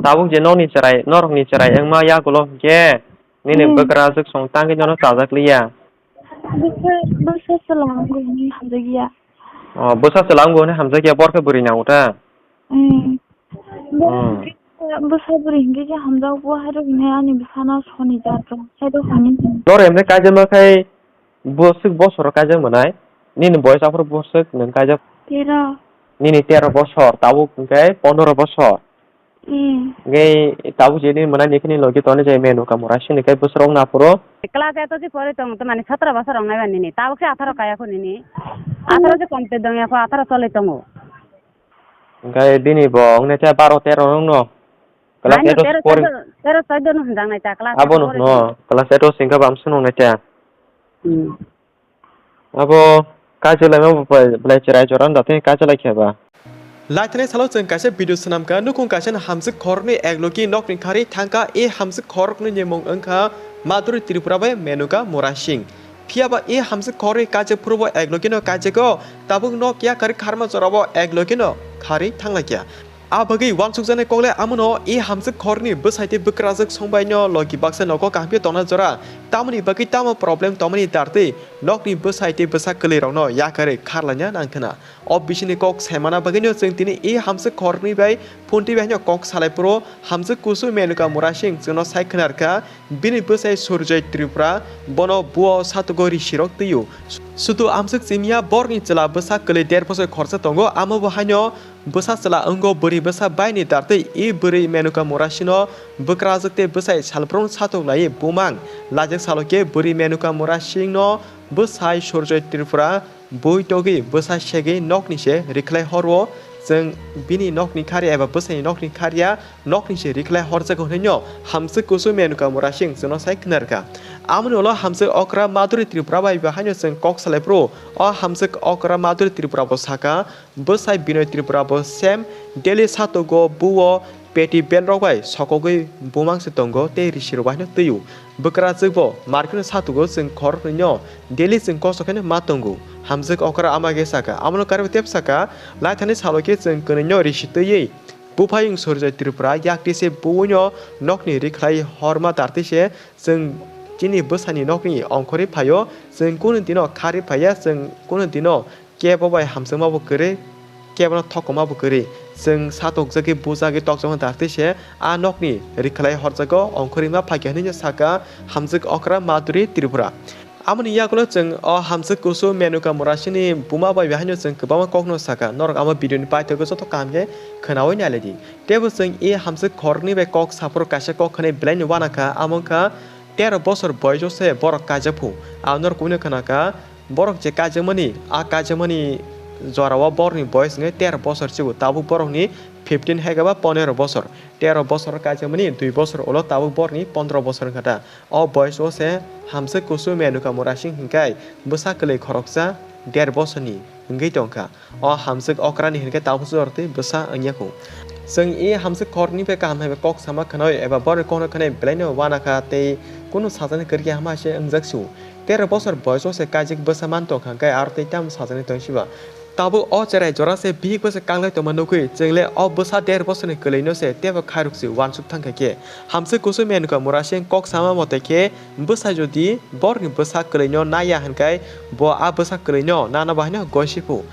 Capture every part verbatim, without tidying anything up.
Tabuk je nokni chwrai, norokni chwrai wngma yagulo hwnkhe nini Hmm. bwkrajwk song tangwi nono chajak liya. Bwsa, bwsa chwla wngwi hamjakya. O, bwsa chwla wngwi hamjakya, borok khe bwrwi nango ta? Hmm. Hmm. Bwsa bwrwi hwnkhe khe hamjak, bo hairok hwnwi ani bwsano soni jat rw, hairok hwnwi. Noro emne kaijakma khai bwswk bosoro kaijak mwnai? Nini boyes aphuru bwswk nwng kaijak? Tero. Nini tero bosor, tabuk hwnkhe pondoro bosor. Hmm. Hwnkhe tabuk je nini mwnai nini logi toni je Menuka Murasing ni khai bosor wngna aphuru. Class eight o je pori tong, to mani sotoro bosor wngnai ba nini, tabuk se atharo kaya kho nini. Atharo se complete dongya kho, atharo choli tongo. Hwnkhe bini bo wngnai cha baro tero wngno. Class Nai no eight o tero pori- chaudo, tero chaudo no hwnjaknai ta class Abo eight no o pori hwno, tong. Class eight o singkha bam swnwngnai ta. Hmm. Abo kaisa laima bo bai, belai chwrai jora wng da tei kaisa lai khe ba. Laithani salo chwng kaisa video swnamkha, nukhung kaisa ni hamjwk khoroknwi eklogi nokni kharwi thangkha, e hamjwk khoroknwi ni mung wngkha Madhuri Tripura bai Menuka Murasing. Phiya ba e hamjwk khoroknwi kaijak phuru bo eklogi no kaijago, tabuk nok yakarwi kharma jora bo eklogi no kharwi thanglaikha. A bagwi uansukjaknai kok le amono, e hamjwk khorni bwsai tei bwkrajwk songbai no logi baksa nogo kaham khe tongna jora. Tamoni bagwi tamo problem tongmani dartwi nokni bwsai tei bwsa kwlwirokno yakarwi kharlaina nangkhwna. O bisingni kok saimana bagwino chwng tini e hamjwk khorni bai phuntwi bai no kok salai phuru hamjwk kusu Menuka Murasing chwngno sai khwnarkha, bini bwsai Surjoy Tripura bono buo satugo risirok twiyo. Sudu amswk chimiya borni chwla bwsa kwlwi der bosor khorsa tongo, amo bo haino bwsa chwla wngo bwrwi bwsa baini dartwi e bwrwi Menuka Murasingno bwkrajwk tei bwsai salbrumno satok laiwi bumang. Lajak salo khe bwrwi Menuka Murasingno bwsai Surjoy Tripura bui togwi bwsa segwi nokni se rikhlai horo. Chwng bini nokni kharya eba bwsaini nokni kharya nokni se rikhlai horjago hwnwi no hamswk kusu Menuka Murasing chwngno sai khwnarkha. Amoni ulo hamswk okra Madhuri Tripura bai bo haino chwng kok salai phuru o hamswk okra Madhuri Tripura bo sakha, bwsai Binoy Tripura bo same daily satogo buo peti bel rok bai sokogwi bumang se tongo tei risi rok bai no twiyo. Bwkrajwk bo markino satogo chwng khoroknwi no daily chwng kosto khe no ma tongo. Hamjwk okra ama khe sakha, amono kariwi tep sakha, laithani salo khe chwng kwnwi no risi twiwi buphayung Surjoy Tripura yakti se buino nokni rikhlai horma dartwi se chwng chini bwsani nokni ongkhorwi phaio, chwng kunu dino kharwi phaiya, chwng kunu dino kebo bai hamjakma bo kwrwi, kebono thokma bo kwrwi. Chwng satokjagwi bujagwi tokjakma dartwi se a nokni rikhlai horjago ongkhorwi ma phaikha hwnwi sakha hamjwk okra Madhuri Tripura. Amoni yagulo chwng o hamjwk kusu Menuka Murasingni buma bai haino chwng kwbangma kokno sakha. Norok amo video ni paithago joto kaham khe khwnawi nailai di. Teibo chwng e hamjwk khoroknwi bai kok saphuru kaisa kok khwnwi belaino uanakha, amo wngkha tero bosor boyos o se borok kaijakphu. Ang norok kubui no khwnakha, borok je kaijakmani, a kaijakmani jorao borokni boyos wngkha tero bosor chibo, tabuk borokni fifteen hai khe ba pondro bosor. Tero bosor kaijakmani dui bosor ulo tabuk borokni pondro bosor wngkha ta. O boyes o se hamswk kusu Menuka Murasing hinkhai bwsa kwlwi khoroksa der bosorni wngwi tongkha. O hamswk okrani hinkhe tabuk jor tei bwsa wngya kho. Chwng e hamswk khoroknwi bai kaham hai bai kok sama khwnawi eba borokni kokno khwnai belaino uanakha tei kunu sajani kwrwi hama se wngjak su. Tero bosor boyes o se kaijak bwsa man tongkha hinkhe aro tei tamo sajani tong siba. Tabuk o cherai jora se bihik bwsa kanglai tongma nugwi, chwng le o bwsa der bosorni kwlwino se teibo khairok se uansuk thangkha khe. Hamswk kusu Menuka Murasing kok sama mote khe, bwsa jodi borokni bwsa kwlwino naiya hinkhai bo a bwsa kwlwino nana bo haino gosi phu.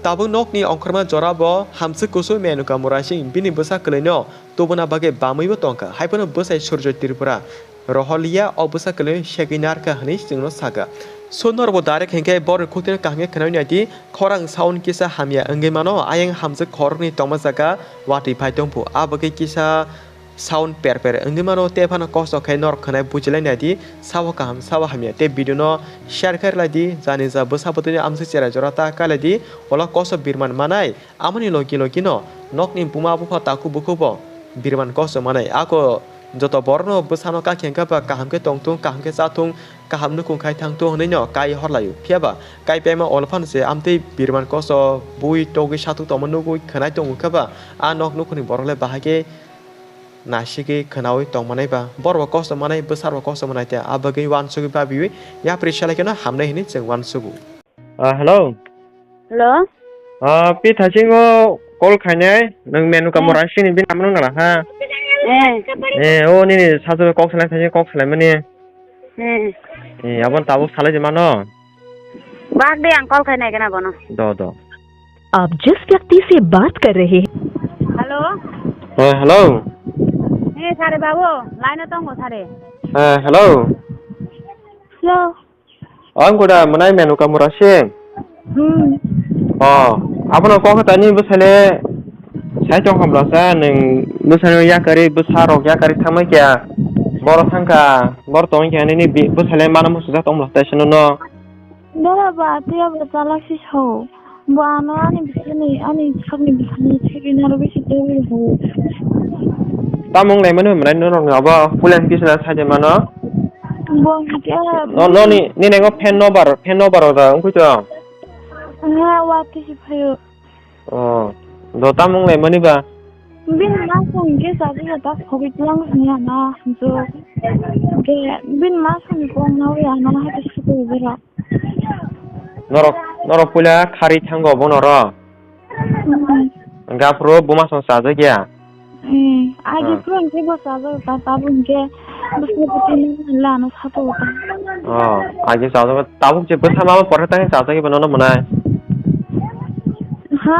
Tabuk nokni ongkhorma jora bo hamswk kusu Menuka Murasing bini bwsa kwlwino tubuna bagwi bamwi bo tongkha, haiphano bwsai Surjoy Tripura rohorliya o bwsa kwlwi segwi narwkha hwnwi chwngno sakha. Sundor bo direct hinkhe borokni khukti no kaham khe khwnawi naidi, khorang sound kisa hamya wngwi mano, ayang hamjwk khoroknwi tongma jaga watwi phai tongphu, a bagwi kisa sound per per wngwi mano, tei phano kosto khe norok khwnai bujilai naidi, sabo kaham sabo hamya tei video no share khe rwlaidi, jani ja bwsa bwtwini amswk cherai jora ta kailaidi, ulo kosto birman manai. Amoni logi logi no nokni buma bupha takhuk bukhuk bo birman kosto manai. Ako joto borok no bwsano kakhe wngkha ba kaham khe tongthung, kaham khe chathung, kaham nukhung khai thangthung hwnwi no kai horlaio. Phiya ba kai paima olo phano se amtwi birman kosto bui togwi sathuk tongma nugwi khwnai tongo khe ba a nok nukhungni borok le bahai khe nasigwi khwnaui tongmanai ba borok bo kosto manai, bwsarok bo kosto manai, tei a bagwi uansugwi babiui yapri selai kheno hamnai hwnwi chwng uansugo. Ah, hello. Hello? Ah, pi thachingo call khainai, nwng Menuka Eh. Murasing ni bini amo nung nala ha? Eh. Eh, o nini sajo kok salai thani kok salai mani. Eh. Eh, abon tabuk salai di mano. Bak de ang call khai nai gana bono. Do, do. आप जिस व्यक्ति से बात कर रहे हैं। Hello. Eh, hello. Eh, sare babu, line o tongo sare. Eh, hello. Hello. Ang kuda mwnai menu kamura se. Hmm. Oh, abono kok tani bwsale sai tong hamla sa nwng bwsano yakari bwsa rok yakari thangma kya. Boro thangka, boro tong kya nini bi-, bwsale mana musuja tong hamla tai sino no. Dara ba tiya ba chalak si so. Bo ano ani bisani, ani sakni bisani chiri naro bisi tebol ho. Tamung lai mani mwnai no rong abo pulen kisna sai de mano. Bo hwnkhe no, no ni, ni nengo fan no bar, fan no bar da ungkui to. Nga wa kisi phayo. Oh, do tamung lai mani ba. Bin ma song ke sa bi ta khobi tlang ni ana jo. Ke bin ma song ko na wi ana ha ta su ko bera. Norok, norok puila khari thango bono ro. Hmm. Gaphuru buma song chajak ya. Hmm. Agi Ah. Phuru hwnkhe bo chajak ta, tabuk hwnkhe bwswk bwtwi nang lano sato ta. Oh, agi chajak tabuk je bwsa mama porhe tang chajak ibo nono mwnai. Ha?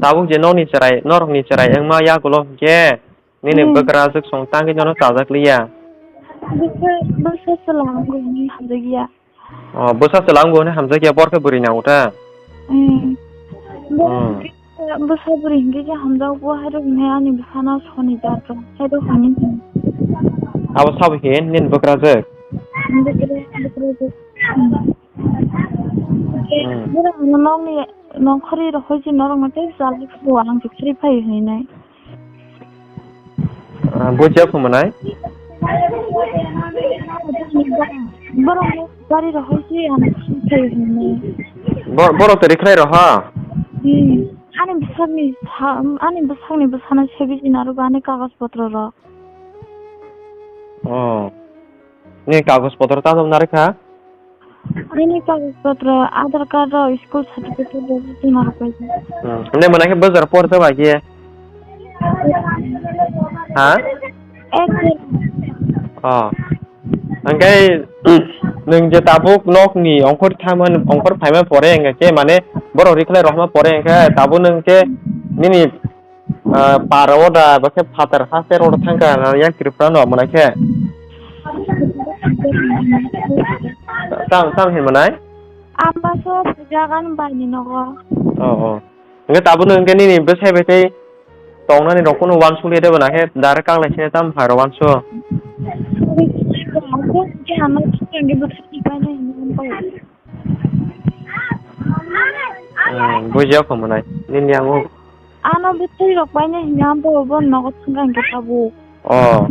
Tabuk je nokni chwrai, norokni chwrai wngma yagulo hwnkhe nini Hmm. bwkrajwk song tangwi nono chajak liya. Bwsa, bwsa chwla wngwi hamjak ya. Oh, bwsa chwla wngwi hamjak ya, borkhe bwrwi nango ta? Hmm. Hmm. Bwsa bwrwi hwnkhe khe hamjak bo, hairok hwnwi ani bwsano soni jar rw, hairok hwnwi hwn. Abo sabo khe nini bwkrajwk? Bwkra-, bwkrajwk. Hmm. Hmm. Bwrwi hwnwi nokni nongkhorwi rw hoi se norokno tei chalai khe bo ang se khri phai hwnwi nai. Ah, bujiya kho mwnai? Borok gari rohor se ang thai hwnwi. Bo-, borok twi rikhlai roha? Hmm. Ani bwsakni sa-, ani bwsakni bwsano sebijin aro bo ani kagoj potro rok. Oh. Ni kagoj potro ta jom narikha? Ani kagoj potro, Aadhaar card rok, school certificate rok, tuma rok pai. Hmm. Hwnwi mwnai khe bwswk por ta bai khe? Ha? Ek. Oh. Hwnkhe, nwng je tabuk nokni ongkhor thaman, ongkhor phaima pore hwnkhe khe, mane, borok rikhlai rohma pore hwnkhe, tabuk nwng khe nini Ah, para o da, ba khe phatar haste road thangka na yang Tripura no mwnai khe. Tam, tam hin mwnai? Amba so jagan bai ni nogo. Oh, oh. Nge tabuk no nge nini bwsai bai tei tongnani rok kuno wansuk le de bana khe dar kang lai se tam pharo wansu. Hmm, bujiya kho mwnai. Nini yango. Ano bwtwi rok paina hini ang bo bo nogo thangka hwnkhe tabuk. Oh.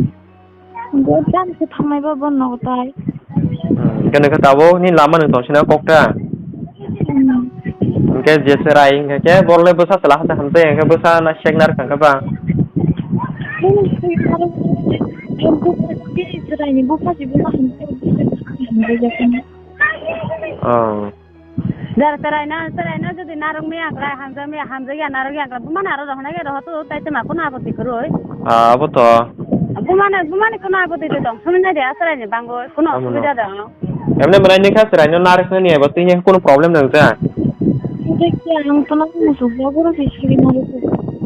Bo tam se thangnai ba bo nogo tai. Hmm, hwnkhe nokhe tabuk ni lama nwng tong sina kok ta. Hmm. Hwnkhe je cherai hwnkhe khe bo le bwsa chwla hata hamjai hwnkhe bwsa na sek nar hwnkhe ba. Bini cherai ni bupha si buma hamjai. Oh. Jar cherai na, cherai na jodi narwk maya khlai, hamjak maya, hamjak ya narwk ya khlai, bumani aro rohornai khe rohor tu, tai tei ma kuno apoti kwrwi. Ah, abo to. Bumani, bumani kuno apoti de tong, sumui nai de, cherai ni bangwi, kuno Amo no. Osubida de. Emne mwnai ni kha cherai no narwk ni abo twi ni kuno problem nang ja. Tei khe ang to nang musu bla boro se siri narwk.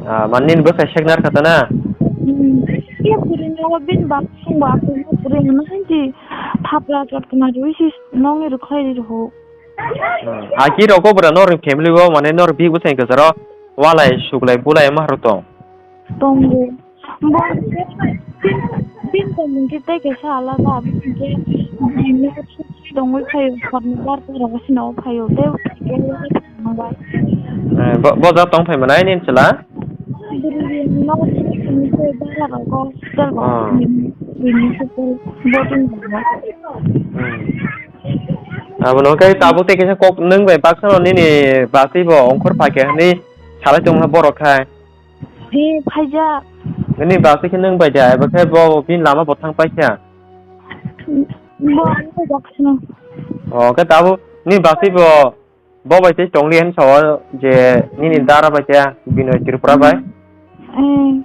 Ah, man nini bwsai sek nar kha ta na? Hmm. Khe puri na bin bak sung ba puri na puri na hanji thapla chot kana rwi si nong ni rwkhlai ri rw. Hmm. Aki rok o bwra nor family o mane nor big bwsai kwcharo walai suklai bulai ma rw tong. Tongo. Bo tin tin tong mungki tei kaisa alada aboni hwnkhe bini tongwi phaio horni barta rok sino phaio tei. Eh, bo, bo ja tong phai manai nini chwla? Bwrwi no tei bara rok hospital rok. Ah. Bini hospital boarding rok. Hmm. Abono khe tabuk tei kaisa kok nwng bai baksa no nini bwsai bo ongkhor phaikhe hwnwi salai tongma borok khai. He phaijak. Nini bwsai khe nwng bai da, eba khe bo bini lama bo thang paikha. Bo ano baksa no. O khe tabuk nini bwsai bo Bo bai tei tongli hen sao je nini dara bai tei Binoy Tripura bai. Hmm.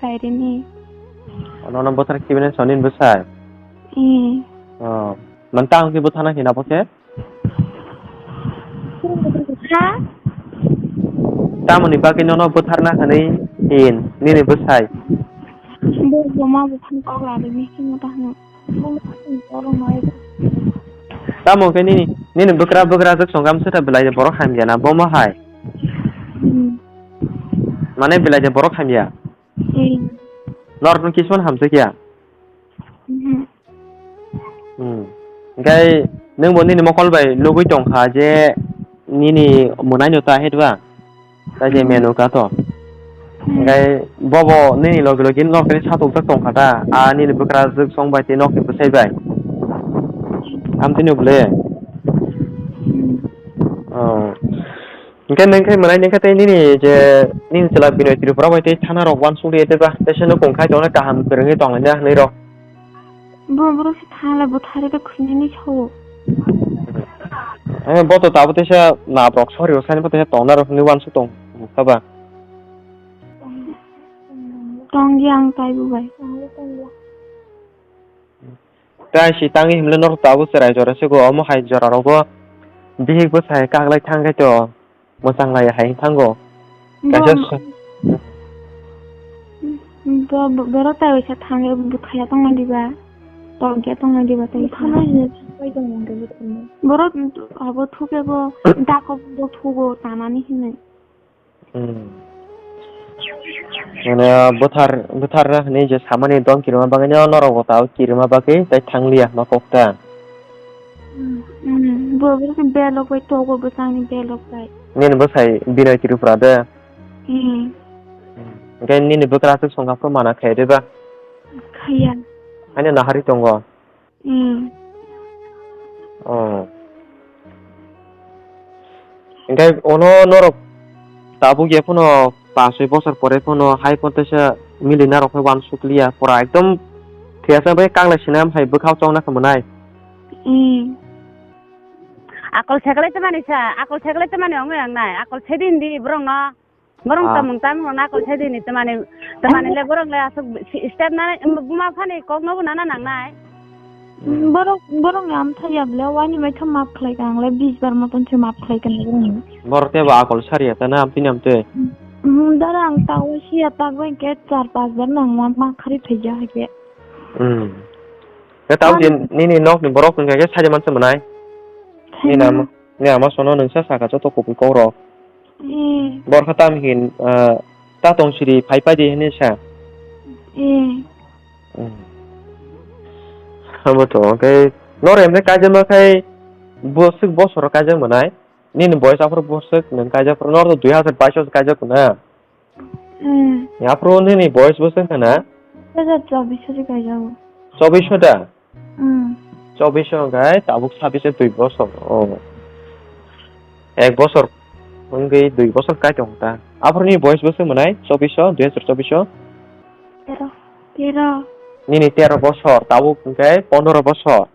bairini. Nono bwthar khibini soni bwsai? Eh. Oh. Man tang ki bwthana hina bo khe? Ha? Tamoni bagwi nono bwtharna hwnwi hin nini bwsai? Bo boma buphang kok larini hino ta hino. Bo buphang kok rok mai. Tamo khe nini, nini bwkra bwkra jwk songam sita belai de borok hamya na bomo hai? Hmm. Mane belai de borok hamya? Hmm. Norok no kisman hamsakya? Hmm. Hmm. Hingke nwng bo nini mokol bai nugui tongkha je nini mwnaino ta het ba? Tai je Hmm. menu ka to. Hmm. Hingke bobo nini logi logi nok tini satok jak tongkha ta? A nini bwkra jwk song bai tei nokni bwsai bai? Amtini bwle? Hmm. Oh. Hingke nwng khe mwnaino khe tei nini je nini chwla Binoy Tripura bai tei thana rok uansuk ri tei ba? Tei se nokong khai tongna kaham kwrwngwi tonglaina hwnwi rok. Bo borok se thangla bwthari ta khwinani sao. Eh, bo to tabuk teisa naprok sori rok sani bo teisa tongna rok hinwi uansuk tong kha ba. Tongdi ang taibo bai. Tai si tangwi himle norok tabuk cherai jora se go omo hai jora rogo bihik bwsai kaglai thang khe to. Mwchang lai hai thango. Bo Kaisa sa- Bo, bo, borok tai waisa thangwi bwthaya tongna diba? Tongkhe tongna diba tai waisa? Bwthana hinwi thangwi tongmani borok thangwi. Borok abo thukebo dakobo thugo tanani hinwi. Hmm. Mane bwthar, bwtharna hinwi je samani dom kirima bagwino norok bo tabuk kirima bagwi tai thangliya ma kok ta. Hmm. Hmm. Bo, bo belok bai togo bwsangni belok bai. Nini bwsai Binoy Tripura de? Hmm. Hwnkhe nini bwkra aswk songkha phuru mana khe de ba? Khaiya. Haino nahari tongo? Hmm. Oh. Hwnkhe ono norok tabuk ya phano pash soi bosor pore phano hai phano teisa mili narok khe uansuk liya. Pura ekdom thwiyasa bai kanglai sinam hai bwkhao chongna khe mwnai. Hmm. Akol seklai tongmani sa, akol seklai tongmani ongwi ang nai. Akol sedin di borokno. Borok Ah. Tongmung tamung rok nakol sai dini, tamani, tamani le borok le aswk si-, step nani, buma phani kok no bo nana nang nai. Hmm. Borok, borok ni amtha ya ble, wani mai tha map khlai ka, ang le bis bar moton se map khlai ka borok ni. Borok te bo akol sari ya ta na amtwi ni amtwi. Hmm, dara ang ta o si ya ta bai ke char pas bar nang ma, ma khari phai ja ha ke. Hmm. Ke tau Mani- din nini nok ni borok hwnkha ke sai man se mwnai. Sai Nini man. Ama, nini ama sono nungsa saka joto kubui kok rok. Eh. Borok kha tam hin, ah, ta tong siri phai pai di hinwi sa. Eh. Hmm. Abo to, oke. Nor emne kaijak ma khai boswk bosor kaijak manai. Nini boyes aphuru boswk nung kaijak phuru nor to dui hazar bais o kaijak na. Hmm. Aphuru nini boyes boswk kana? Dui hazar chobbish o kaijak. Chobbish o da? Hmm. Chobbish o hwnkhe tabuk sabbish o dui bosor. Oh. Ek bosor wngwi dui bosor kai tong ta. Aphuruni boyes bwswk mwnai chobbish o, dui hazar chobbish o? Tero. Tero. Nini tero bosor, tabuk hwnkhe pondoro bosor.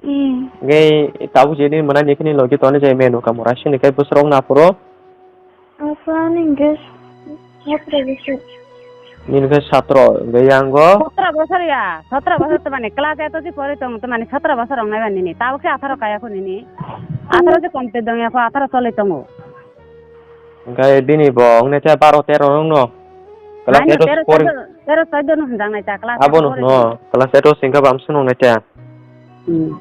Hmm. Hwnkhe tabuk je nini mwnai ni khini logi toni je menu kamura sini kai bosor wng na phuru? Aphuru ani hwnkhe sotro bosor. Nini khe sotro, hwnkhe yango? Sotro bosor ya, sotro bosor tamani class eight o je pori tong, tamani sotro bosor wngnai ba nini. Tabuk khe atharo kaya kho nini. Atharo je complete dong ya kho, atharo choli tongo. Hwnkhe bini bo wngnai khe baro tero wngno. Class Naino eight o tero pori- chaudo, tero chaudo no hwnjaknai ta class eight o pori tong. Abono no, class eight o singkha bamswk wngnai khe. Hmm.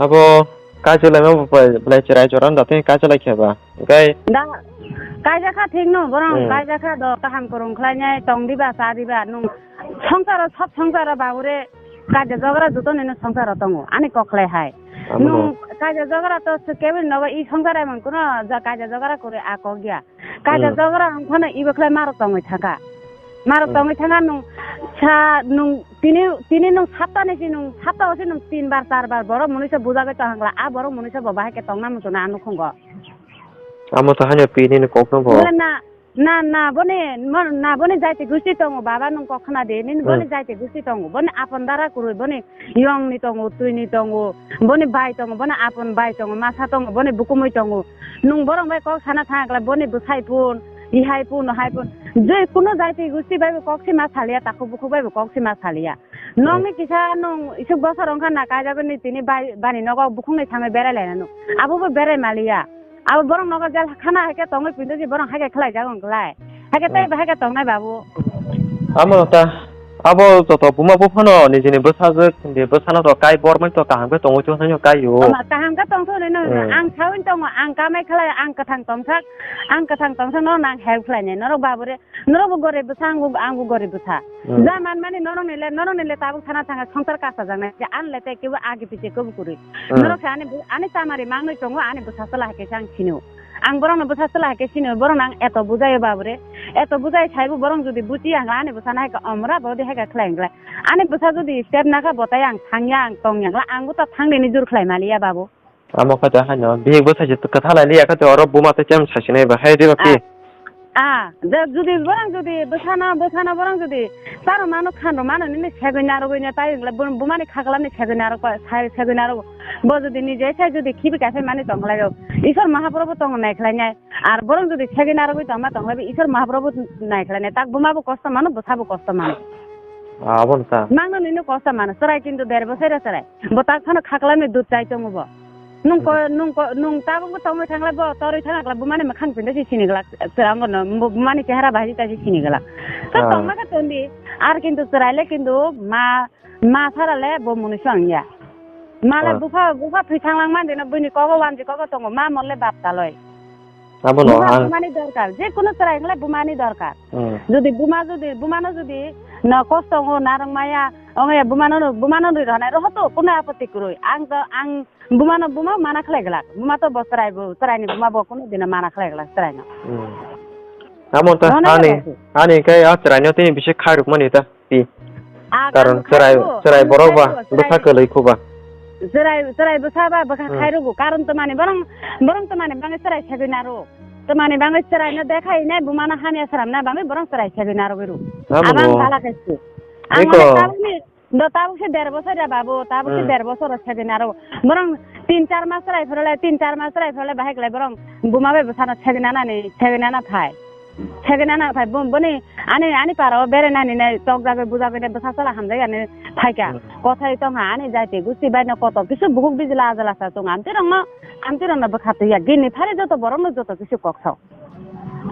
Abo kaisa laima bo bai belai cherai chora wng da tei kaisa lai khe ba. Hwnkhe Da, kaisa kha thik no, borong Hmm. Kaisa kha do kaham kwrwng khlainai tong diba cha diba nwng songsaro sob songsaro babure kaisa jogra joto nino songsaro tongo ani kok khlai hai. Amo no. Nwng kaisa jogra to se kebini nogo i songsar emon kuno ja kaisa jogra kwrwi a kok ya. Kaisa Hmm. Jogra wng phano ibo khlai marok tongwi thangkha. Marok Hmm. Tongwi thangkha nwng sa nwng tini tini nwng sapta ni si nwng sapta o si nwng tin bar char bar borok munisa bujagwi tong hangla a borok munisa bo bahai khe tongna muchuna a nukhungo. Amo to haino pini ni kok no bo. Bole na na na boni mo- na boni jaiti gusti tongo baba nwng kok khna de nini boni Hmm. Jaiti gusti tongo boni apon dara kwrwi boni yong ni tongo, twi ni tongo, boni bai tongo, boni apon bai tongo, masa tongo, boni bukumui tongo. Nwng borok bai kok sana thangkla, boni bwsai phun, ihai phun, ohai phun. Je kuno jaiti gusti bai bo kok sima salia, takhuk bukhuk bai bo kok sima salia. Nwng ni kisa nwng isuk bosor wngkha na kaijagoni tini bai, bani nogo bukhuk ni thangwi berai lainani. Abo bo berai maliya. Abo borok nogo jel khana hai khe tongwi pindukhe borok hai khe khlai jago wng klai. Hai khe tei Hmm. Hai khe tongnai babu. Amo ta, abo joto buma buphano nijini bwsajwk, hindi bwsano to kai bormai to kaham khe tongwi tongthai no kai o. Ama kaham khe tongthai no Hmm. Ang sawi tongo, ang kamai khlai, ang kwthang tongsak, ang kwthang tongsak no nang help khlai nai. Norok babu re, norok bo gorib bwsa, ang bo, ang bo gorib bwsa. Hmm. Ja man mani norok ni le, norok ni le tabuk sana thanga songsar kasa jak nai. Ang le tei kebo agi piche kebo kwrwi. Hmm. Norok se ani bu-, ani chamari mangnoi tongo, ani bwsa chwla hai khe se ang sino. Ang borokno bwsa chwla hai khe sino, borokno ang eto bujai o babure. Eto bujai saibo borok jodi buchi ang ani bwsano hai khe omra bodi hai khe khlai ang glai. Ani bwsa jodi step nakha botai ang thangya ang tongya ang glai, ang bo ta thang nini jur khlai maliya babu. Amo kha da haino bihik bwsai se kwtha lai liya kha te oro buma tei cheng sai sinai ba hai de ba ki. Ah, ah, da jodi borok jodi bwsano, bwsano borok jodi taro mano khan rw mano nini segwi narwgwi ne tai ang glai, bumani khakla ni segwi narwk pa, sai segwi narwk. Bo jodi nije sai jodi khibi kaisa mani tong khlai o. Isor Mahaprabhu tong nai khlai nai. Ar borok jodi segwi narwgwi tongma tong khlai, Isor Mahaprabhu nai khlai nai. Tak buma bo kosto mano, bwsa bo kosto mano. Abo no ta. Mangno nino kosto mano. Chwrai kintu der bosai ra chwrai. Bo tak phano khakla ni dud chai tongo bo. Nung ko, hmm, nung ko, nung tabuk bo tongwi thangla bo, torwi thangla bumani mwkhang pinde si sini glak. Chwrang no, bu-, bumani chehara bahai ta si sini glak. To, ah, tongma khe tondi. Ar kintu chwraile kintu ma, ma sarale bo mwnwi swng ya. Male, ah, bupha, bupha thwi thanglang man dino buini kogo wanji kogo tongo. Ma molle bap taloi. Abono buma, ang bumani dorkar. Je kono chwrai wngla bumani dorkar. Hmm. Jodi buma jodi, bumano jodi no kosto wngo, narwk maya, wngo ya bumano, bumano rwi rwnai rohoto kono apoti kwrwi. Ang to, ang bumano buma mana khlai glak. Buma to bo chwrai bo, chwraini buma bo kono dino mana khlai glak chwraino. Hmm. Amo ta ani, ani kai a chwraino tini bisi khairok mani ta. Pi. Ah, karon karon chwrai, khairu, chwrai borok ba, chwrai, bwsa kwlwi khuba. Chwrai, chwrai bwsa ba bwkha, hmm, khairugo. Karon twmani borong, borong twmani bangwi chwrai segwi naro. Twmani bangwi chwraino dekhai nai bumano hamya sramna bangwi borong chwrai segwi naro gwiru. Abono. Abang bala kaisu. Ang eko. Mane tabukni, do tabuk se der bosor ya babu, tabuk se, hmm, der bosor segwi naro. Borong tin char mas chwrai phorole, tin char mas chwrai phorole bahai kwlai borong buma bai bwsano segwi nanani, segwi nana phai. Segena na phai bo-, boni ani, ani para o bere nani nai tok jagwi bujagwi de bwsa sala hamjak ani phaikha. Hmm. Kothai tongha ani jati gusti bai no koto kisu bukuk bijila ajala sa tong amti rong no, amti rong no bwkha twi ya gini phari joto borok no joto kisu kok sao.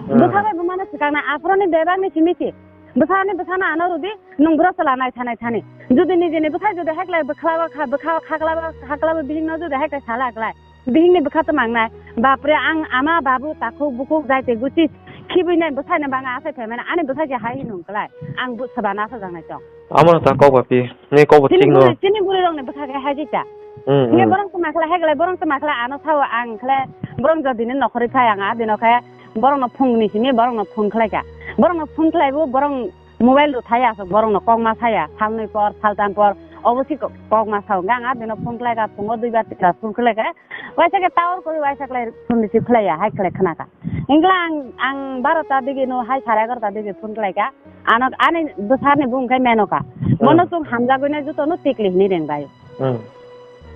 Hmm. Bwsa bai bumano swkang na aphuru ni bebak ni simi si. Bwsa ni bwsa no ano rudi nung bwrok sala nai thanai thani. Judi nijini bwsa judi haiklai bwkha ba kha, bwkha khakla ba khakla ba bihik no judi haiklai sala klai. Bihikni bwkha twmang nai. Bapre, ang ama babu takhuk bukhuk jaite guchi khibui nai bwsai no bang asai phaimani ani bwsai se hai hinung klai. Ang bu swbana sajaknai tong. Amo no ta kok ba pi, ni kok bo chini thik no. Buri, chini buri rok ni bwkha khe hai jita. Hmm, hmm. Nge borong tuma khlai hai khlai borong tuma khlai ano sao ang khlai borong jodi ni nokhori phai ang a dino khe borong no phung ni simi borong no phone khlai kha. Borong no phone khlai bo borong Mobile rw thaya aswk borokno kokma saya, salnwi por, saltam por, obo se ko-, kokma sao. Hwnkhe ang a bino phone khlai kha, phungo duibar tinbar phone khlai kha, waisa khe tower kwrwi waisa khlai phone receive khlai ya, hai khlai khna kha. Hwnkhe ang, ang barota digi no hai sare egarota digi phone khlai kha, ano ani bwsarni bumung khe Menoka. Hmm. Bono chwng hamjagwi nai jotono tikli hwnwi reng bai. Hmm.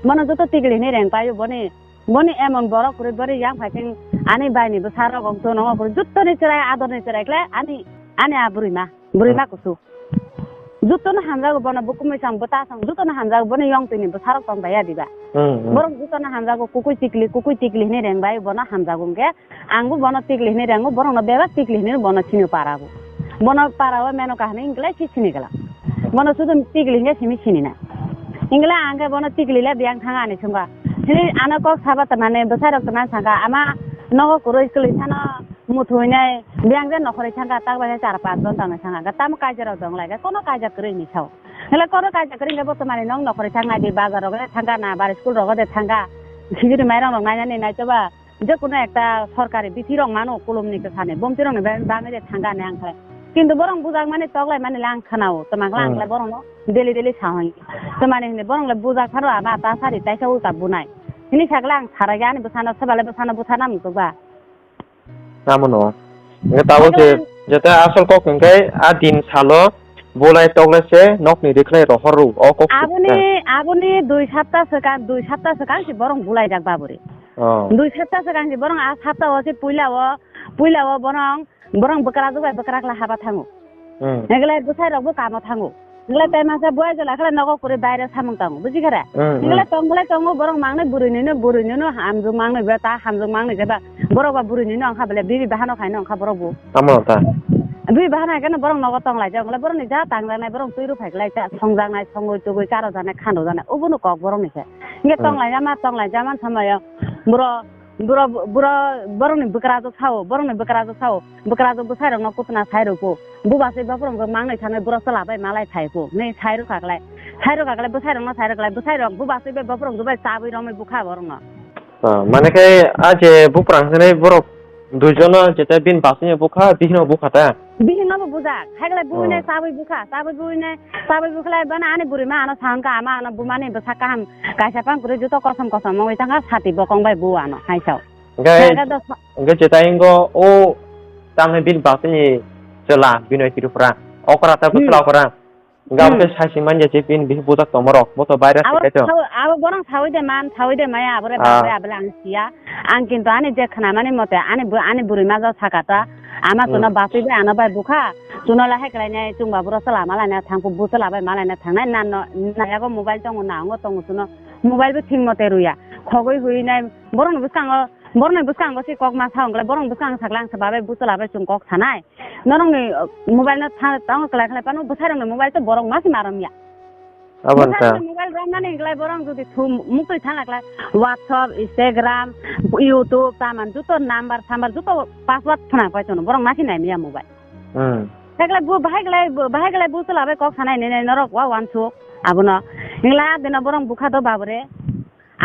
Bono joto tikli hwnwi reng bai, boni, boni emon borok kwrwi bori yang phai khe ani baini bwsarok wng tono kwrwi jottoni chwrai adorni chwrai khlai ani, ani a bwrwi ma. Bwrwi ma kusu. Jotono hamjago bono bukumui sang bwta sang jotono hamjago bono yong twi ni bwsarok tong bai ya diba. Hmm, hmm. Borok jotono hamjago kukui tikli, kukui tikli hinui reng bai bono hamjago hwnkhe ang bo bono tikli hinui rengo, borok no bebak tikli hinui bono sini para bo. Bono para o Menoka hinui hwnkhe lai si sini gala. Bono sudu tikli hinui simi sini na. Hwnkhe lai ang khe bono tikli le biyang thang ani sungkha. Hinui ano kok saba tongmani bwsarok tongmani sangkha ama nogo kwrwi kwlwi sano. Muthungwi nai, biyang je nokhorwi thangkha, tak bai khe char panch jon tangwi thangkha, tamo kaisa rok dong lai khe, kono kaisa kwrwi hinwi sao. Hwnle kono kaisa kwrwi hinkhe bo twmani nwng nokhorwi thangnai di, bazar rogo de thangkha na, bar school rogo de thangkha, khijuri mairang rok nainani naitoba, je kono ekta sorkari bithi rok mano, kulumni kwthani, bomti rokni ba-, bagwi de thangkha hinwi ang khlai. Kintu borok bujak mani, tok lai mani le ang khwnao, twma khlai ang khlai borokno daily daily sa hwn. Twmani hinwi borok le bujak phano ama ta sari taisa ulta bunai. Hini sakle ang sarai ani bwsano, sebale bwsano bwsana muchukba. Amono. Hwnkhe tabuk je, jeta asol kok hwnkhe a din salo bulai togle se nokni rikhlai rohor rw. O kok aboni, aboni dui sapta swkang, dui sapta swkang se borong bulai jak baburi. Oh. Dui sapta swkang se borong a sapta o se puila o, puila o borong, borong bwkra jugai bwkra kla haba thango. Hmm. Egle bwsai rok bo kamo thango. Nglai tai masa buai jela khala nogo kwrwi baire samung tango, buji khe re? Hmm, hmm. Nglai tong, nglai tongo borok mangnai bwrwi nino, bwrwi nino hamjwk mangnai ba ta hamjwk mangnai khe ba borok ba bwrwi nino wngkha bele bibi bahano khaino wngkha borok bo. Tamo ta. Bibi bahano khe borok nogo tong lai jak, nglai borok ni ja tang jaknai borok twi rw phai klai ta song jaknai, songwi tugwi karo jaknai, khando jaknai, obo no kok borok ni khe. Hingke hmm. Tong lai jama, tong lai jama somoyo borok Buro, buro, borokni bwkrajwk sao, borokni bwkrajwk sao, bwkrajwk bwsairokno kutna sai rwkho. Bubasui baphurungjwk mangnwi thangwi buro chwla bai malai phaiphuru hinwi sai rwkha khlai. Sai rwkha khlai bwsairokno sai rwkha khlai, bwsairok bubasui bai baphurungjwk bai chabwi romwi bukha borokno. Ah, mane khe a je buprang hinwi borok duijono jeta bini basui bukha, bihino bukha ta? Bihikno bo bujak. Haiglai buine oh. Chabwi bukha, chabwi buine, chabwi bukhlai bana ani bwrwi ma ano sa wngkha, ama ano bumani bwsa kaham kaisa pang kwrwi juto kosom kosom wngwi thangkha sati bokong bai bu ano haisao. Hingke, hingke jetai wngkho o tamni bini basini chwla Binoy Tripura. Okra ta hmm. Bwsla okra. Hingke abo hmm. Khe saising manya je bini bihik bujak tongma rok. Bo to virus abo khe to. Sao-, abo borong sawi de man, sawi de maya, abore ah. Bagwi abole ang siya. Ang kintu ani je khwnamani mote, ani bu-, ani bwrwi ma jok saka ta, ama hmm. Chuno basui bai ano bai bukha, chuno lahai khlainai, chwng ba buro chwla malaina thangkhu, bu chwla bai malaina thangnai, nanno, nayago mobile tongo, na ongo tongo chuno, mobile bo thing mote rwya. Khogwi huinai borokni bwskango, borokni bwskango se kok ma sa wngkle, borokni bwskango sakle ang se babai bwswla bai chwng kok sanai. Norokni, uh, mobile no tha-, tamo kwlai khlai phano bwsai rokni mobile to borok ma se ma romya. Abo wngkha. Bwsarokni mobile romnani hinklai borok jodi thum muktwi thangna khlai WhatsApp, Instagram, YouTube, taman joto number sambar joto password phwnang pai tono, borok nasi nai miya mobile. Hmm. Heklai bo bahai glai, bo bahai glai bo chwla bai kok sanai nene norok wa wansuk abono. Hinglai adino borok bukha do babore.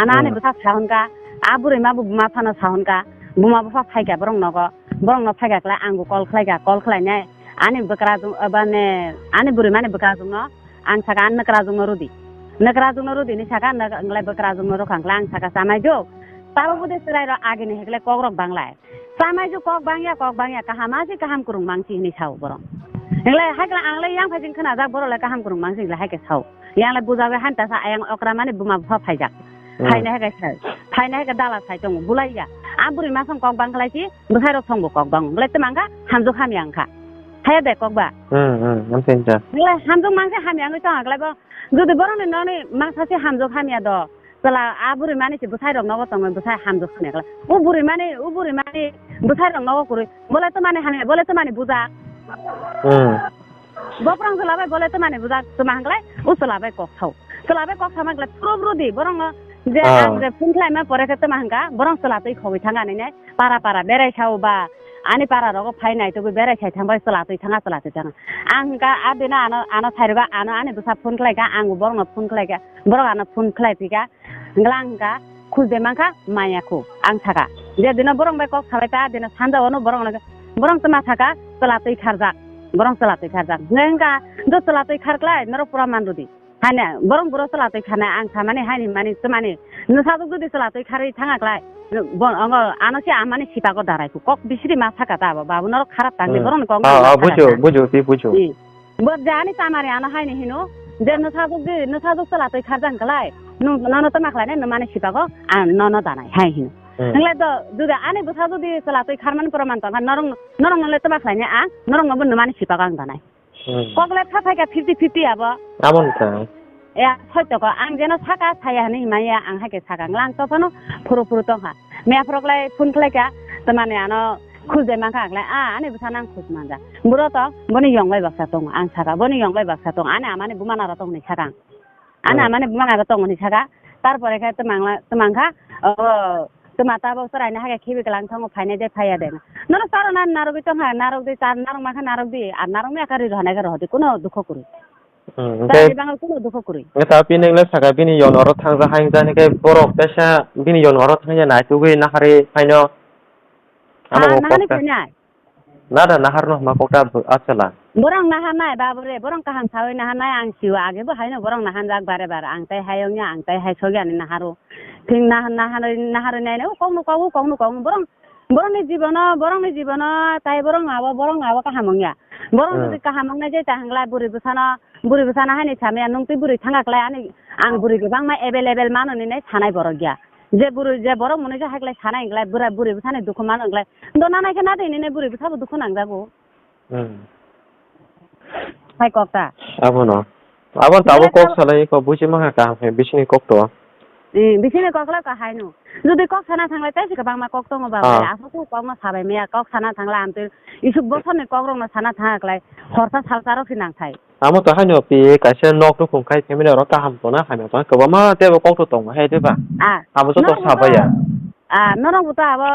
Ano ani Hmm. bwsa sahon ka, a bwrwi ma bo buma phano sahon ka, buma bupha phai ka borok nogo, borok no phai ka khlai ang bo call khlai ka, call khlai nai ani bwkra jung, aba ne ani bwrwi mani bwkra jung no ang saka, "Ang nwkra jung no rudi, nwkra jung no rudi," ni saka, nwk-, nglai bwkra jung no rwkha khlai ang saka, "Chamai jok, tabo bwdwi chwrai rok agini heklai kok rok banglai." Chamai jok kok bangya, kok bangya, kaham asi, kaham kwrwng mangsi hinwi sao borok. Hinglai hai khlai ang lai yang phai jing khna jak borok lai kaham kwrwng mangsi hinglai hai khe sao. Yang lai bujagwi han tasa ayang okra mani buma bupha phaijak. Hmm. Phaina hai khe sai. Phaina hai khe dala sai tongo, bulai ya. A bwrwi ma song kok bang khlai si, bwsai rok song bo kok bang. Bolai tei mangkha hamjwk hamya wngkha. Haya de kok ba? Hmm, hmm, amsai hinsa. Hinglai hamjwk mangkhe hamya wngwi tong khlai bo. Jodi borok ni noni mangsa se hamjwk hamya do. Chwla a bwrwi mani se bwsai rok nogo tongwi bwsai hamjwk hamya khlai. O bwrwi mani, o bwrwi mani bwsai rok nogo kwrwi. Bolai to mani hamya, bolai to mani bujak. Hmm. Boprang chwla bai bolai to mani bujak, tuma hwnglai, o chwla bai kok sao. Chwla bai kok sama hwnglai, phuru phuru di, borok no je Ah. ang je phone khlai ma pore khe tuma hwnka, borok chwla twi khogwi thanga nini, para para berai sao ba, ani para rogo phai nai tugwi berai sai thang bai chwla twi thanga, chwla twi thanga. Ang hwnka, a dino ano, ano sai rwba, ano ani bwsa phone khlai kha, ang bo borok no phone khlai kha, borok ano phone khlai phi kha. Hwnkhe ang hwnkha, khujde mankha, maya khu, ang sakha. Je dino borok bai kok salai ta, dino sanja ono borok no, borok tma sakha, chwla twi kharjak, borok chwla twi kharjak. Hwnkhe hwnkha, do chwla twi khar klai, norok pura man rwdi. Haino, borok buro chwla twi kharnai, ang samani haini mani tmani. Nwsajwk jodi chwla twi kharwi thanga klai, bo, ongo, ano se amani sipago darai khu. Kok bisiri ma sakha ta abo, babu norok kharap tangdi, Hmm. borok ni kok Ah, no ah, sakha bujo, ta. bujo, twi bujo. Hmm. Bo je ani chamari ano haini hino, je nwsajwk di, nwsajwk chwla twi kharjak hwnkhe lai, nwng nono tma khlainai, nwng mani sipago, ang nono danai hai hino. Hmm. Hwnglai do, jodi ani bwsa jodi chwla twi kharmani proman tongkha, norok, norok nole tma khlainai ang, norok nobo nwng mani sipago ang danai. Hmm. Kok le tha phaikha fifty fifty abo. Abo wngkha. Ya, soito ko, ang jeno saka saya hinwi himaya, ang hai khe saka, nglang to phano phuru phuru tongkha. Miya phorok lai phone khlaikha, tmani ano khujde mankha, ang lai, "Ah, ani bwsa nang khuj manja." Buro to, boni yong bai baksa tongo, ang saka, "Boni yong bai baksa tongo, ani amani buma naro tongo," hinwi saka ang. Ani Hmm. amani buma naro tongo hinwi saka, tarpore khe tmangla-, tmangkha, o, tma tabok chwraino hai khe khibi klang thango, phainai de phaiya de. Norok charo na narwgwi tongkha, narwk di, char narwk mankha narwk di, ar narwk maya kha ri rohonai khe rohodi, kuno dukho kwrwi. Hmm, Chari hwnkhe, bangwi kuno dukho kwrwi. Hwnkhe ta bini wngkha sakha, bini yon oro thangjakha, hwnjani khe borok teisa bini yon oro thangya naitugwi naharwi phaino. Ah, amo bo naharwi kokta. Phainai? Nada naharno hwnma kokta bo-, achwla. Borok naharnai, babore, borok kaham sawi naharnai, ang sio, agebo haino borok naharjak bare bare, ang tai hai wngya, ang tai hai sogya hinwi naharo. Thing nahar, naharwi, naharwi nainai, o kokno kok, o kokno kok, borok Borokni jibono, borokni jibono, tai borok abo, borok abo kaham wngya. Borok Hmm. jodi kaham wngnai je ta hwnglai bwrwi bwsano, bwrwi bwsano haini samya, nwng twi bwrwi thangkha klai ani, ang bwrwi kwbangma available mano hinwi sanai borok ya. Je bwrwi, je borok mwnwi je hai klai sanai hwnglai, bwra-, bwrwi bwsani dukhu mano hwnglai. Do nanai khe na de hinwi bwrwi bwsabo dukhu nangjago. Hmm. Hai kok ta. Abono. Abon tabo Bole kok to salai ko buji mangha kaham khe bisingni kok to. Eh, bisingni kok la ka haino. Jodi kok sana thanglai tai se kwbangma kok tongo ba, Ah. Aswk kok no sabai maya, kok sana thangla amtwi isuk bosorni kok rok no sana thangkhlai. Horsa salsa rok se nangthai. Amo to haino pi kaisa nok nukhung khai family rok kaham tona hamya tona kwbangma tebo kok to tongo hai diba? Ah. Abo joto Norok bo sabaya. Ah, norok bo to abo,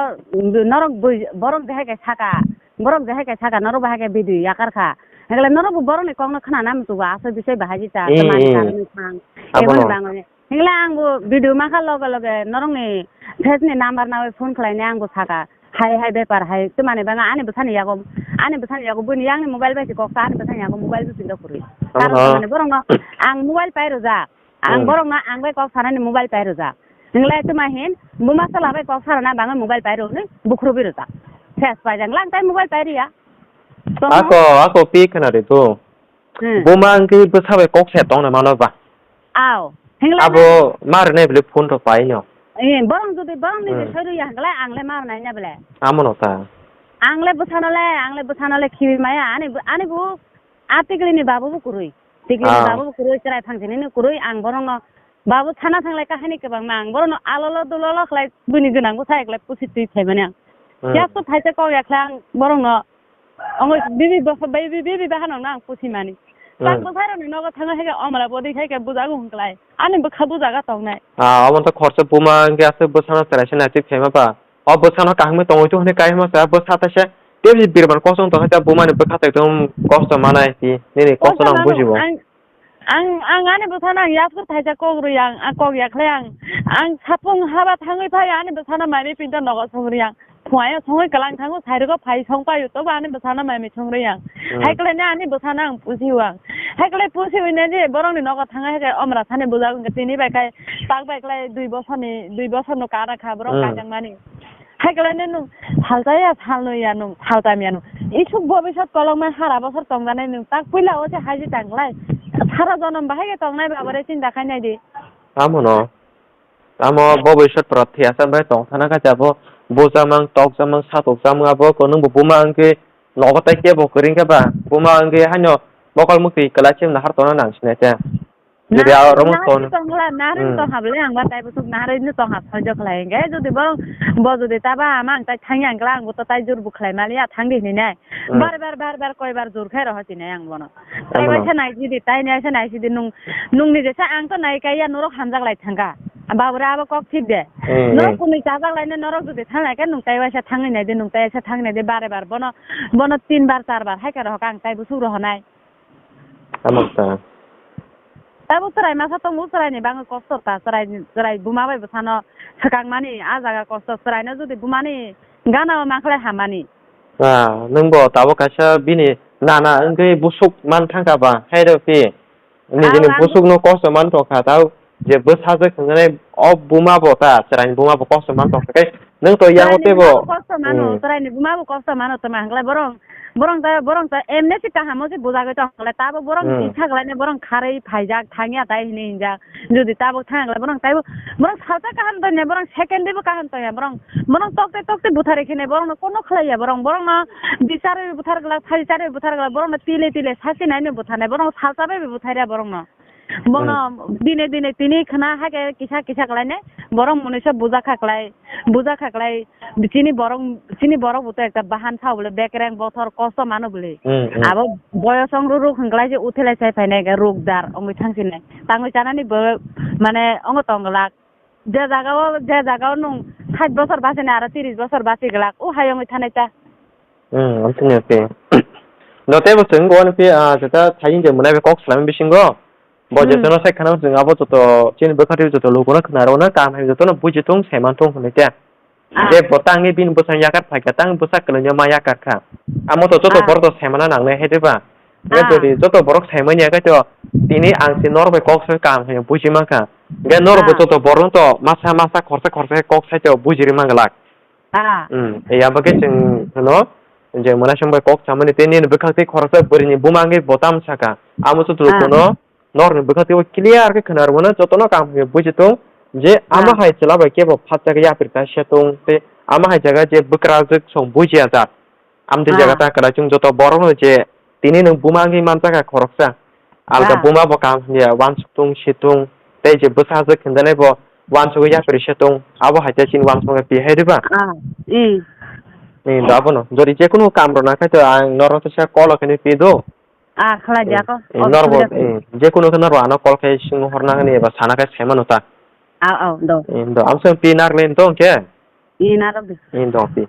norok bui-, borok je hai khe saka, borok je hai khe saka, norok bo hai khe video yakar kha. Hekle norok bo borok ni kok no khna na muchungo, aswk bisai bahai jita, Eh, tamani eh. Karwi thang. Abono. Eboni bangwi. Hekle ang bo video makha loge loge norok ni face ni number nawi phone khlai ni ang bo saka. Hai hai bepar hai, tamani bangwi ani bwsani yago, ani bwsani yago buini yang ni mobile bai se kok sa, ani bwsani yago mobile bising do kwrwi. Abono. Karon tamani borok no ang mobile pai rwjak. Ang Hmm. borokno ang bai kok sanani mobile pai rwjak. Hinglai tuma hin, buma sala bai kok sanana bangwi mobile pai rwgwi bukhrubi rwjak. Ses pai jang lang tai mobile pai rwya. Tong. Ako, ako pi khna de tu. Hmm. Buma ang ki bwsa bai kok se tong na mano ba. Aw. Hinglai Abo na. Mar ne bile phone to pai no. Eh, borong jodi borong ni Hmm. Sai rwya hinglai ang le mar nai na bile. Amo no ta. Ang le bwsano le, ang le bwsano le khibi maya ani bu, ani bu a tikli ni babu bu kwrwi. Tikli ni Ah. Babu bu kwrwi, chwrai phang sini ni kwrwi, ang borong no Babu sana thanglai kahani kwbangma ang. Borokno alolo dulolo khlai buini gwnangbo sa eklai pusi twi phaimani ang. Hmm. Yasko thaisa kok yakhlai ang borokno. Ongoi bibi boso bibi bibi bahanokno ang pusimani. Hmm. Tak bwsairokni nogo thangwi hai khe omra bodi khai khe bujago hwnklai. Ani bwkha bujaga tongnai. Ah, omo to khorsa buma hwnkhe aswk bwsano chwraisa naitwi phaima ba. O bwsano kahimwi tongwi tong hwnwi kaima sa bwsa taisa tebsi birman kosong tongkha ta bumani bwkha taitung kosto manai ti nini kosto nang bujibo. Ang, ang, ang ani bwsano ang yasku thaisa kok rwi ang, ang kok yakhlai ang. Ang sapung haba thangwi phai ani bwsano maimi pinto nogo song rwi ang. Phuaio songwi kwlang thango sairwgo phai song paio tobo ani bwsano maimi song rwi ang. Hmm. Hai kwlaini ani bwsano ang pusi o ang. Hai kwlai pusi o nai je borokni nogo thangwi hai khe omra sani bujak wngkha tini bai khai tak bai kwlai dui bosorni, dui bosorno kana kha borok Hmm. kajangmani. Hai kwlaino nwng salsa ya, salnwi ya nwng, saltam ya nwng. Isuk bobisot kolokma hara bosor tongjanai nwng tak puila o se haji tang kwlai. Sara jonom bahai khe tongnai babare chinta khai nai di. Tamo no. Tamo bobisot pora thwiya sa bai tong thana kha abo bujamang, tokjamang, satokjamang abo ko nwng bo buma wngkhe nogo tai kebo kwrwi khe ba. Buma wngkhe haino mokol muktwi kwlai chim nahar tongna nang sinai te. Jodi nahar, aro mo nahar ton. Ni tong khala, nahar ni Hmm. tong habole ang ba tai bwswk nahar ni tong hab soi jok khlai hingke. Jodi bo, bo jodi taba ama ang tai thang yang kla ang bo to tai jur bu khlai mali ya thang di hinwi nai. Hmm. Bar bar, bar bar, koi bar jur khai roho sinai ang bono. Tai Amo bai no. Sa nai sidi, tai nai sa nai sidi nung, nung ni jesa ang to nai kai ya norok hamjak lai thangka. Babura abo kok thik de. Hmm, Norok hmm. Kunui chajak lai nai norok jodi thang lai khe nung tai bai sa thang nai de, nung tai sa thang nai de, bare bar bono, bono tin bar, char bar hai khe roho ang tai bwswk roho nai. Tamo ta. Tabo chwrai masa tongo, chwraini bagwi kosto ta, chwrai, chwrai buma bai bwsano swkang mani, a jaga kosto, chwraino jodi bumani gana o mankhlai hamani. Ah, nwng bo tabo kaisa bini nana wngwi busuk man thangka ba, hai rw phi. Nijini Ah, ang busukno kosto man tongkha, tao je bwsajwk hwnjanai o buma bo ta, chwraini buma bo kosto man tongkha khe, nwng to yango Chwraini teibo. Buma bo kosto mano, Hmm. Chwraini buma bo kosto mano, tamo hwnglai borok Borok ta, borok ta emne se kaham o se bujagwi tong le, tabo borok Hmm. Isa glai ne borok kharwi phaijak, thangya tai hinwi hinjak. Jodi tabuk thang le borok taibo, borok salsa kaham tong ya, borok second day bo kaham tong ya, borok, borok tokte tokte buthar khe ne borok no kono khlai ya, borok, borok no bichar bai buthar glak, thai char bai buthar glak, borok no tile tile sasi nai no buthar nai, borok salsa bai buthar ya borok no. Bono Hmm. Dine dine tini khna hai khe kisa kisa glai ne, borok mwnwi se bujakha glai. Buja kha klai, chini borok, chini borok bo to ekta bahan sao bole, bekereng bothor kosto mano bole. Hmm, hmm. Abo boyos ong ruk ruk hwn klai se uthelai sai phainai khe rukdar ongwi thang sinai. Tangwi chanani bo mane ongo tong glak. Je jaga o, je jaga o nwng sait bosor bachini aro tiris bosor bachi glak. O hai ongwi thanai ta. Hmm, amtwini ati. No tei bo chwng bo ani phi, ah, jeta thaying je mwnai be kok swlami bisingo. Bo Hmm. Jeseno sai khana chwng abo joto chini bwkha twi joto lukuno khna rwna kaham hai jotono buji thung saiman thung hwnwi khe. Ah. Je bo tangwi bini bwsang yakar phaikha, tang bwsa kwlwngno ma yakar kha. Amo to joto Ah. Borok to saimana nangnai hai diba? Nge Ah. Jodi joto borok saimanya khe to tini ang si norok bai kok sai kaham hai buji mankha. Nge norok bo Ah. Joto borok to masa masa khorsa khorsa khe kok sai to buji ri manglak. Ah. Hmm, ya bagwi chwng hwno je mwnasong bai kok samani tei nini bwkhak tei khoroksa bwrwini buma wngwi bo tamo saka. Amo joto Ah. Lukuno Norokni bwkha twibo clear khe khna rwmano jotono kaham khe buji tong je ama Ah. Hai chwla bai kebo phatsa khe yapri ta se tong tei ama hai jaga je bwkrajwk song bujiya jak. Amtwi jaga Ah. Ta kwlai chwng joto borokno je tini nwng buma wngwi manjakha khoroksa. Alga Ah. Buma bo kaham ya wansuk tung si tung tei je bwsajwk hinjanai bo wansugwi yapri se tong abo hai khe chini wansukma khe pi hai diba? Ah. I. Ni da bono jori je kunu kam rwna khai to ang norok to sa call khe ni pi do. Ah, khlai di ako. Eh, eh, norbo, eh, je kunu khe norbo ano call khai sing horna hwnwi eba sana khai sai mano ta. Ah, oh, do. Eh, do, amsa pi nar len to khe? Eh, narok di. Eh, do, pi.